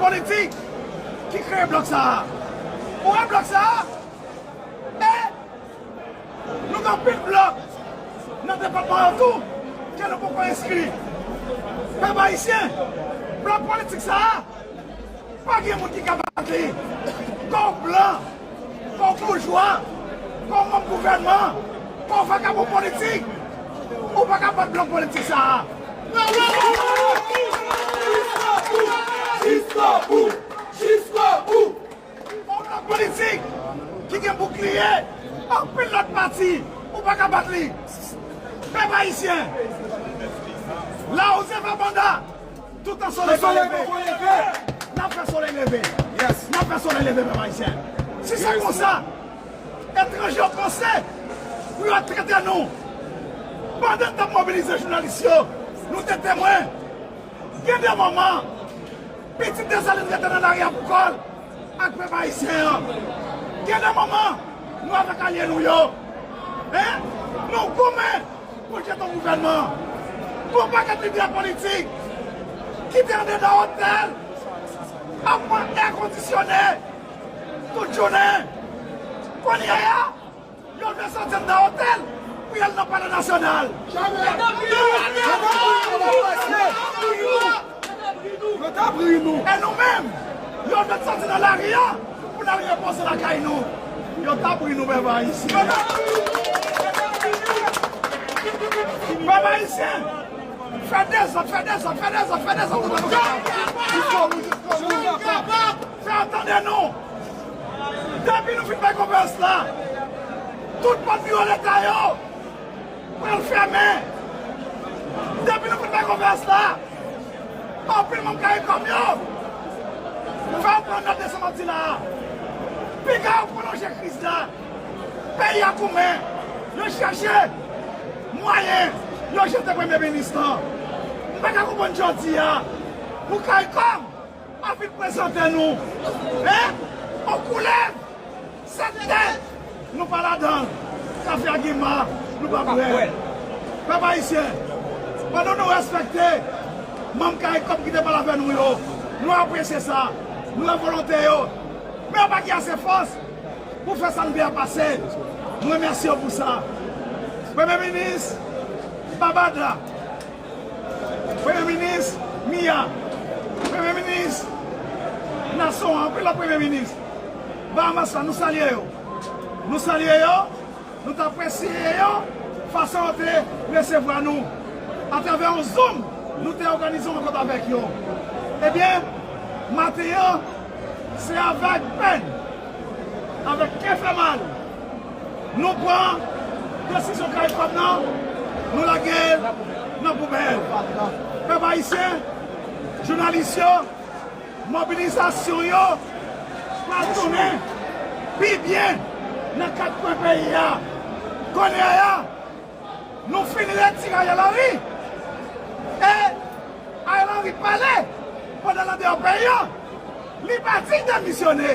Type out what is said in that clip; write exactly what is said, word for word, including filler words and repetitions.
politik ki kreye blòk sa a. Ou wè blòk sa a? E nou gen anpil blòk nan depatman an tou ke nou poko enskri. Pèp ayisyen, blòk politik sa a, pa gen moun ki ka bat li. Kòw blan, kòw boujwa, kòw manm gouvènman, kòw vakabon politik, ou pa ka bat blòk politik sa a. Jiskobou! Jiskobou! Yon blòk politik ki gen boukliye anpil lòt pati, ou pa ka bat li. Pèp ayisyen, la ou se pa banda, toutan solèy pa leve, n ap fè solèy leve. N ap fè solèy leve, pèp ayisyen. Si se konsa etranje yo panse pou yo trete nou, pandan n t ap mobilize jounalis yo, nou te temwen. Gen de moman, pitit Desalin rete nan lari a pou kò l ak pèp ayisyen an. Gen de moman, nou avèk alye nou yo, en, nou goumen pou jete yon gouvènman, pou yon pakèt lidè politik ki te andedan otèl ap pran èkondisyone tout jounen. Kounye a, yo vle soti anndan otèl pou y al nan Palè Nasyonal. Yo t ap ri nou. E nou menm, yo vle soti nan lari a pou n al repoze lakay nou. Yo t ap ri nou, pèp ayisyen. Pèp ayisyen, fè dezòd, fè dezòd, fè dezòd, fè dezòd toutan nou kapab. Fè yo tande nou. Depi nou fin bay konferans la, tout pòt biwo Leta yo pral fèmen. Depi nou fin bay konferans la, anpil manm CARICOM yo fè yo pran nòt de sa m ap di la a. Piga yo pwolonje kriz la. Peyi a goumen, yo chèche mwayen yo jete premye minis lan. M pa ka konprann jodi a pou CARICOM ap vin prezante nou, en, yon koulèv sèt tèt, nou pa ladan l. Kafe a gen ma, nou pa bwè l. Pèp ayisyen, pandan nou respekte manm CARICOM ki te pale avè nou yo, nou apresye sa, nou wè volonte yo, men yo pa gen ase fòs pou fè sa n vle a pase. Nou remèsye yo pou sa. Premye minis Babada, Premye minis Mia, premye minis nasyon an, anpil lòt premye minis Bahamas la, nou salye yo. Nou salye yo, nou t apresye yo, fason yo te resevwa nou. Atravè yon Zoom, nou te òganize yon rankont avèk yo. Ebyen, maten an, se avèk pèn, avèk kè fè mal, nou pran desizyon CARICOM nan, nou lage l nan poubèl. Pèp ayisyen, jounalis yo, mobilizasyon yo pral tounen pi byen nan kat kwen peyi a. Kounye a, nou fin retire Ariel Henry. E Ariel Henry pale pandan l andeyò peyi a. Li pa di l demisyone.